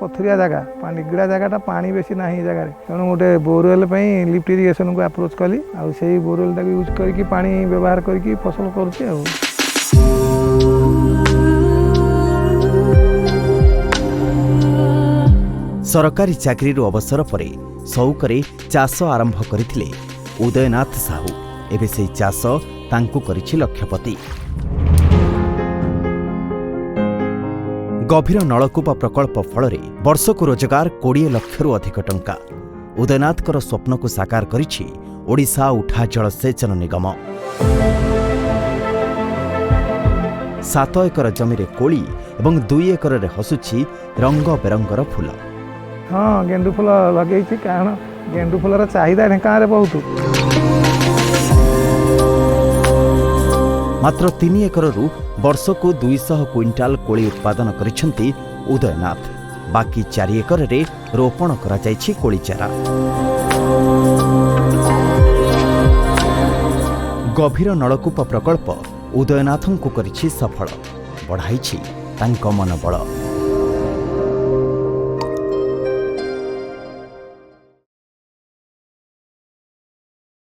ପଥୁରିଆ ଜାଗା, ନିଗିଡ଼ା ଜାଗାଟା, ପାଣି ବେଶୀ ନାହିଁ ଏ ଜାଗାରେ। ତେଣୁ ଗୋଟେ ବୋରୱେଲ୍ ପାଇଁ ଲିଫ୍ଟ ଇରିଗେସନକୁ ଆପ୍ରୋଚ୍ କଲି ଆଉ ସେଇ ବୋରୱେଲ୍ଟାକୁ ୟୁଜ୍ କରିକି, ପାଣି ବ୍ୟବହାର କରିକି ଫସଲ କରୁଛି। ଆଉ ସରକାରୀ ଚାକିରିରୁ ଅବସର ପରେ ସଉକରେ ଚାଷ ଆରମ୍ଭ କରିଥିଲେ ଉଦୟନାଥ ସାହୁ। ଏବେ ସେହି ଚାଷ ତାଙ୍କୁ କରିଛି ଲକ୍ଷପତି। ଗଭୀର ନଳକୂପ ପ୍ରକଳ୍ପ ଫଳରେ ବର୍ଷକୁ ରୋଜଗାର 20 ଲକ୍ଷରୁ ଅଧିକ ଟଙ୍କା। ଉଦୟନାଥଙ୍କର ସ୍ୱପ୍ନକୁ ସାକାର କରିଛି ଓଡ଼ିଶା ଉଠା ଜଳସେଚନ ନିଗମ। 7 ଏକର ଜମିରେ କୋଳି ଏବଂ 2 ଏକରରେ ହସୁଛି ରଙ୍ଗ ବେରଙ୍ଗର ଫୁଲ। ହଁ, ଗେଣ୍ଡୁ ଫୁଲ ଲଗେଇଛି, କାରଣ ଗେଣ୍ଡୁ ଫୁଲର ଚାହିଦା ଢେଙ୍କାନାଳରେ ବହୁତ। ମାତ୍ର 3 ଏକରରୁ ବର୍ଷକୁ 200 କୁଇଣ୍ଟାଲ କୋଳି ଉତ୍ପାଦନ କରିଛନ୍ତି ଉଦୟନାଥ। ବାକି 4 ଏକରରେ ରୋପଣ କରାଯାଇଛି କୋଳି ଚାରା। ଗଭୀର ନଳକୂପ ପ୍ରକଳ୍ପ ଉଦୟନାଥଙ୍କୁ କରିଛି ସଫଳ, ବଢ଼ାଇଛି ତାଙ୍କ ମନୋବଳ।